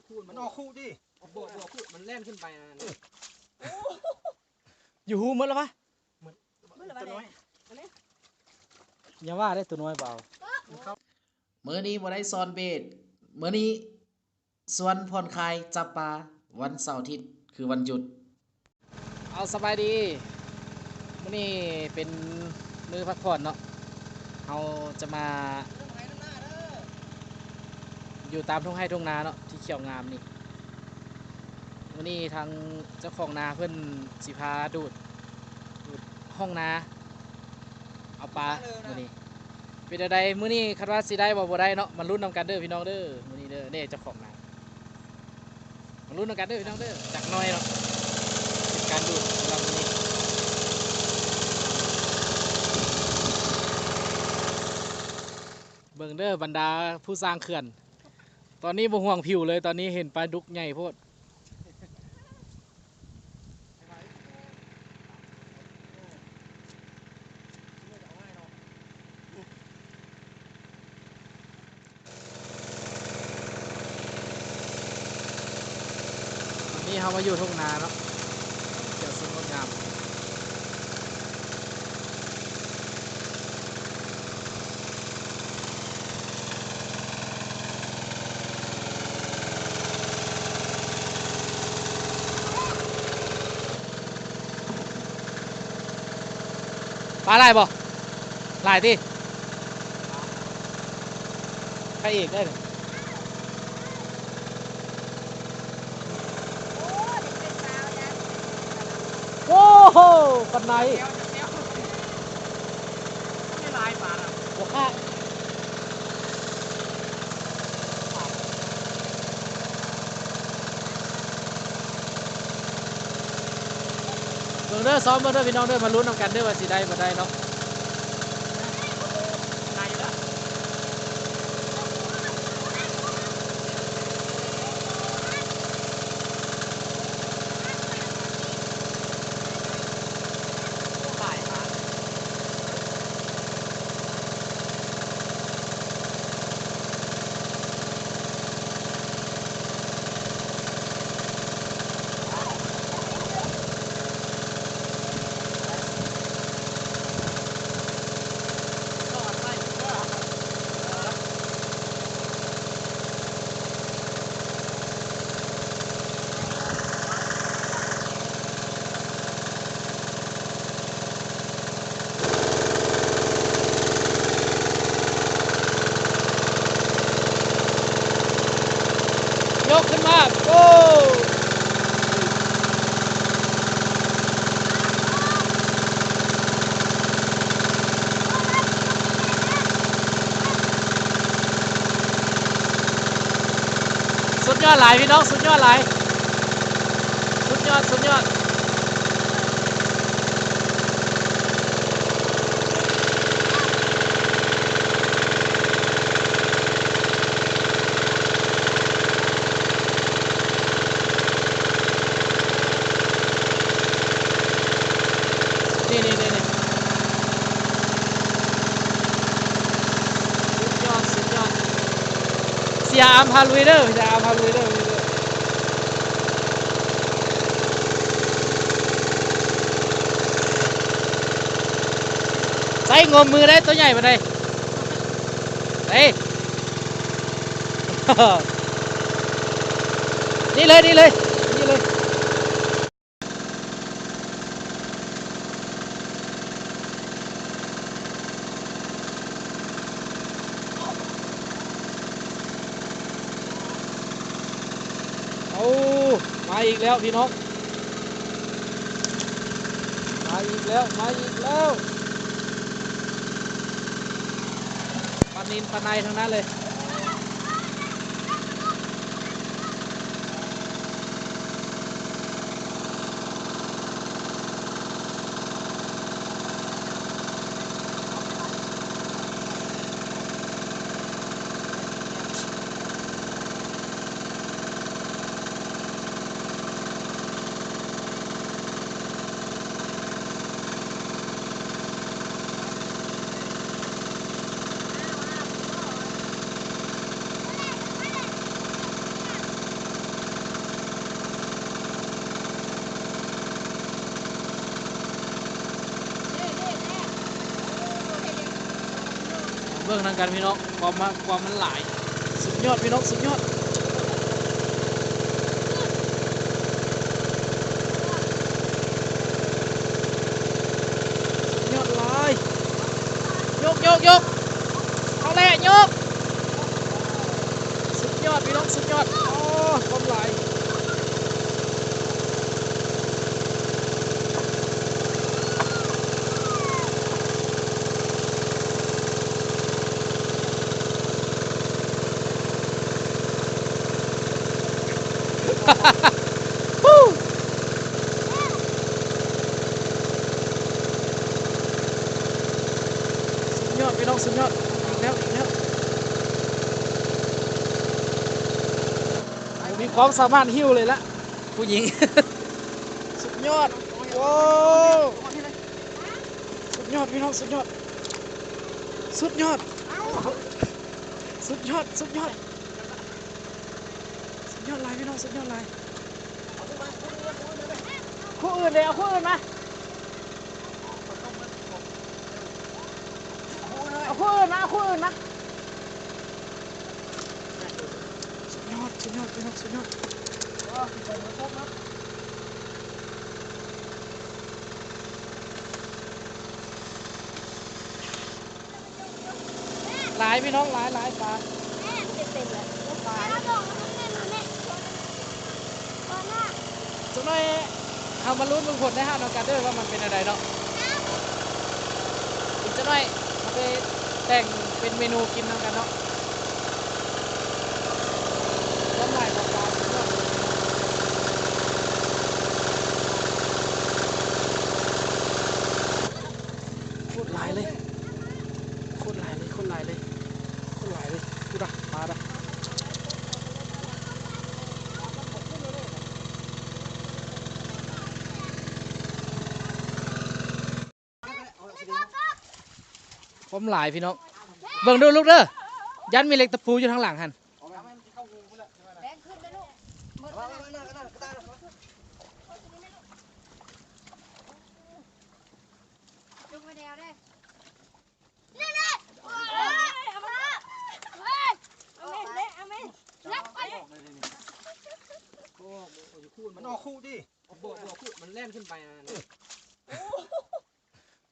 ຂູດມັນອອກຄຸຕິ ບໍ່ ບໍ່ຂູດ ມັນແລ່ນຂຶ້ນໄປນັ້ນ ຢູ່ຮູໝົດແລ້ວວະ? ໝົດແລ້ວວະ ຕົວນ້ອຍ ອັນນີ້ ຢ່າວ່າເດ້ ຕົວນ້ອຍບໍ່ເອົາ ເອີ ມັນເຂົ້າ ມື້ນີ້ບໍ່ໄດ້ຊ້ອນເບັດ ມື້ນີ້ຊວນຜ່ອນຄາຍຈັບປາ ວັນເສົາອາທິດຄືວັນຢຸດ. ເອົາ ສະບາຍດີ ມື້ນີ້ເປັນມື້ພັກຜ່ອນເນາະ ເຮົາຈະມາຢູ່ຕາມທົ່ງໄຮ່ທົ່ງນາເນາະ ທີ່ຂຽວງາມນີ້. ມື້ນີ້ທາງເຈົ້າຂອງນາເພິ່ນຊິພາດູດ ດູດຮ່ອງນາ ເອົາປາມື້ນີ້ ເປັນແນວໃດມື້ນີ້ ຄັນວ່າຊິໄດ້ບໍ່ ບໍ່ໄດ້ເນາະ ມາລຸ້ນນຳກັນເດີພີ່ນ້ອງເດີ ມື້ນີ້ເດີ ເດ້ເຈົ້າຂອງນາ ມາລຸ້ນນຳກັນເດີພີ່ນ້ອງເດີ ຈັກໜ່ອຍເນາະ ເປັນການດູດສຳລັບມື້ນີ້. ເບິ່ງເດີບັນດາຜູ້ສ້າງເຂື່ອນ ຕອນນີ້ບໍ່ຫ່ວງຜິວເລີຍ ຕອນນີ້ເຫັນປາດຸກໃຫຍ່ໂພດ. ວັນນີ້ເຮົາມາຢູ່ທົ່ງນາເນາະ ຂຽວສົດງົດງາມ. ປາຫຼາຍບໍ່? ຫຼາຍຕິ? ພະເອກເດີ. ໂອ້ໂຫ ປານໃດ? ບໍ່ຄ່າ. ເບິ່ງເດີ ຊ້ອມເບິ່ງເດີພີ່ນ້ອງເດີ ມາລຸ້ນນຳກັນເດີວ່າຊິໄດ້ບໍ່ໄດ້ເນາະ. ຍົກຂຶ້ນມາ ໂອ້ ສຸດຍອດຫຼາຍພີ່ນ້ອງ ສຸດຍອດຫຼາຍ ສຸດຍອດ ສຸດຍອດ. ນີ້ໆໆໆ ສຸດຍອດ ສຸດຍອດ ເສຍອາມພາລຸຍເດີ ເສຍອາມພາລຸຍເດີ. ໃຊ້ງົມມືໄດ້ ຕົວໃຫຍ່ປານໃດ ເອີ ນີ້ເລີຍ ນີ້ເລີຍ ນີ້ເລີຍ. ໂອ້ ມາອີກແລ້ວພີ່ນ້ອງ ມາອີກແລ້ວ ມາອີກແລ້ວ ປານິນປາໄນທັງນັ້ນເລີຍ. ໂ ເບິ່ງນຳກັນພີ່ນ້ອງ ຄວາມມັນ ຄວາມມັນຫຼາຍ ສຸດຍອດພີ່ນ້ອງ ສຸດຍອດ ສຸດຍອດຫຼາຍ ຍົກ ຍົກ ຍົກ ເອົາແຫຼະ ຍົກ ສຸດຍອດພີ່ນ້ອງ ສຸດຍອດ ໂອ້ ຄວາມຫຼາຍ. ສຸດຍອດພີ່ນ້ອງ ສຸດຍອດ ອີກແລ້ວ ອີກແລ້ວ ມີຄວາມສາມາດຫິ້ວເລີຍລະ ຜູ້ຍິງ ສຸດຍອດ ໂອ້ ສຸດຍອດພີ່ນ້ອງ ສຸດຍອດ ສຸດຍອດ ສຸດຍອດ ສຸດຍອດ ສຸດຍອດຫຼາຍພີ່ນ້ອງ ສຸດຍອດຫຼາຍ ຄູ່ອື່ນເດ້ ເອົາຄູ່ອື່ນມາ ເອົາຄູ່ອື່ນມາ ເອົາຄູ່ອື່ນມາ. ສຸດຍອດ ສຸດຍອດ ພີ່ນ້ອງ ສຸດຍອດ ຫຼາຍພີ່ນ້ອງ ຫຼາຍ ຫຼາຍປາ ເຕັມເລີຍ ປາ ຈັກໜ່ອຍເຮົາມາລຸ້ນເບິ່ງຜົນໄດ້ຮັບນຳກັນເດີ ວ່າມັນເປັນແນວໃດເນາະ ອີກຈັກໜ່ອຍເຮົາໄປແຕ່ງເປັນເມນູກິນນຳກັນເນາະ ຄວາມຫຼາຍຂອງປາສຸດຍອດ ໂຄດຫຼາຍເລີຍ ໂຄດຫຼາຍເລີຍ ໂຄດຫຼາຍເລີຍ ໂຄດຫຼາຍເລີຍ ພຸ້ນນະ ປານະ. ຄວາມຫຼາຍພີ່ນ້ອງ ເບິ່ງດູລູກເດີ ຢ້ານມີເຫຼັກຕະປູຢູ່ທາງຫຼັງຫັ້ນ ມັນອອກຄຸຕິ ບໍ່ ບໍ່ ມັນແລ່ນຂຶ້ນໄປ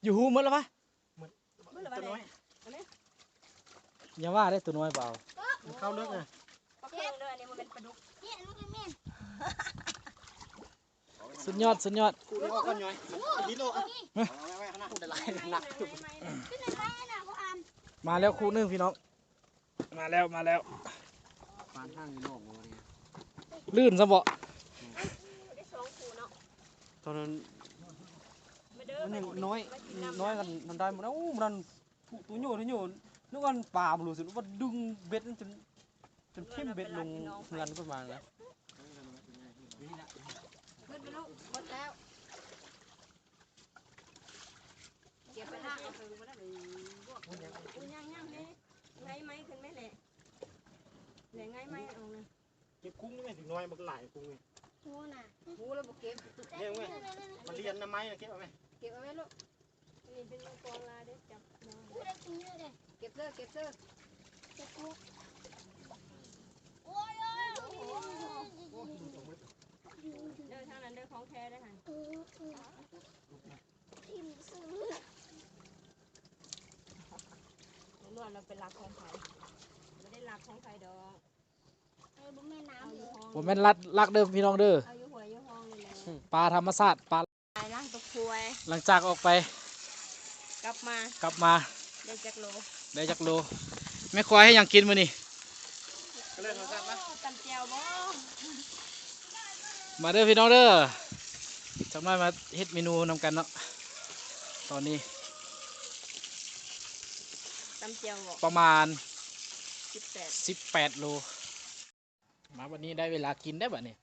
ຢູ່ຮູໝົດແລ້ວວະ ຕົວນ້ອຍ ຢ່າວ່າເດ້ ຕົວນ້ອຍບໍ່ເອົາ ມັນເຂົ້າເລິກນະ ປາເຄິ່ງເດີ ອັນນີ້ບໍ່ແມ່ນປາດຸກ ສຸດຍອດ ສຸດຍອດ ມາແລ້ວຄູ່ໜຶ່ງພີ່ນ້ອງ ມາແລ້ວ ມາແລ້ວ ປານທາງນີ້ນ້ອງບໍ່ນີ້ ລື່ນຊະເບາະ ຕອນນັ້ນ ມັນຍັງນ້ອຍ ນ້ອຍກັນ ມັນໄດ້ໝົດ ໂອ້ ມັນນັ້ນ ໂຕໂຍ ໂຕໂຍ ນຶກວ່າປາບໍ່ຮູ້ສຶກວ່າດຶງເບັດນັ້ນຈົນ ຈົນຖິ້ມເບັດລົງເຮືອນຂຶ້ນມານະ ໝົດແລ້ວ ເກັບໄປລາກເອົາໄປບໍ່ໄດ້ ຍັງ ຍັງ ເດ້ ໄງໄມ້ຂຶ້ນແມ່ແຫຼະ ແຫຼະໄງໄມ້ອອກນະ ເກັບກຸ້ງແມ່ ເດັກນ້ອຍບັກຫຼາຍກຸ້ງນີ້ ໂຫນະ ໂຫ ລະບໍ່ເກັບ ເດ້ແມ່ ມາລຽນນຳໄມ້ນະ ເກັບເອົາແມ່ ເກັບເອົາແມ່ລູກ ນີ້ເປັນມັງກອນລາເດ້ ຈັບ ເກັບເດີ ເກັບເດີ ເດີ ທາງນັ້ນເດີ ຂອງແທ້ເດີຫັ້ນ ບໍ່ຮູ້ວ່າລາວໄປລັກຂອງໃຜ ບໍ່ໄດ້ລັກຂອງໃຜດອກ ເອີ ບໍ່ແມ່ນນ້ຳ ບໍ່ແມ່ນລັກ ລັກເດີພີ່ນ້ອງເດີ ເອົາຢູ່ຫ້ວຍຢູ່ຮ່ອງນີ້ແຫຼະ ປາທຳມະຊາດ ປາ ລ້າງຕົວຄວາຍ ຫຼັງຈາກອອກໄປ ກັບມາ ກັບມາ ໄດ້ຈັກໂລ ໄດ້ຈັກໂລ ແມ່ຄວາຍເຮັດຫຍັງກິນມື້ນີ້ ຕຳແຈ່ວບໍ່ ມາເດີພີ່ນ້ອງເດີ ຈັກໜ້ອຍມາເຮັດເມນູນຳກັນເນາະ ຕອນນີ້ ຕຳແຈ່ວບໍ່ ປະມານ ສິບແປດ ສິບແປດໂລ ມາບັດນີ້ໄດ້ເວລາກິນແລ້ວບັດນີ້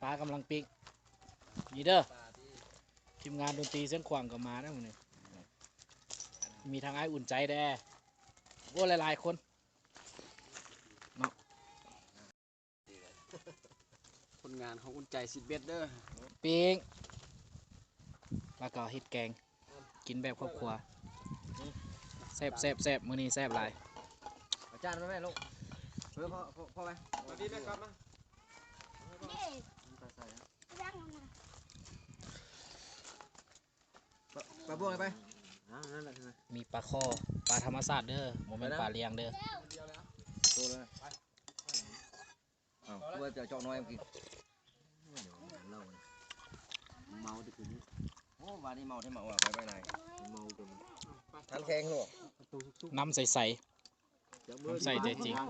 ປາກຳລັງປີ້ງ ນີ້ເດີ ທີມງານດົນຕີຊຽງຂວາງກໍມານຳມື້ນີ້ ມີທັງອ້າຍອຸ່ນໃຈແດ່ ໂອ້ ຫຼາຍໆຄົນເນາະ ຜົນງານຂອງອຸ່ນໃຈ ສິບເອັດເດີ ປີ້ງ ແລ້ວກໍເຮັດແກງ ກິນແບບຄອບຄົວ ແຊບແຊບແຊບ ມື້ນີ້ແຊບຫຼາຍ. ເອົາຈານມາແມ່ລູກ. ເອີ ພໍ ພໍ ພໍໄປ. ມາດີແມ່ກັບມາ. ປາ ປາບວກໄປ. ອ່າ ນັ້ນແຫຼະ ມີປາຄໍ່ ປາທຳມະຊາດເດີ ບໍ່ແມ່ນປາລ້ຽງເດີ. ໂຕເລີຍ. ເອົາ ວ່າຈະເຈາະນ້ອຍກິນ. ເມົາແຕ່ຄືນນີ້. ໂອ້ ວານນີ້ເມົາແທ້ເມົາວ່າ ໄປໄປໄນ. ເມົາຈົນ ທັນແຂງໂລດ. ນ້ຳໃສໆ ນ້ຳໃສໃຈຈິງ.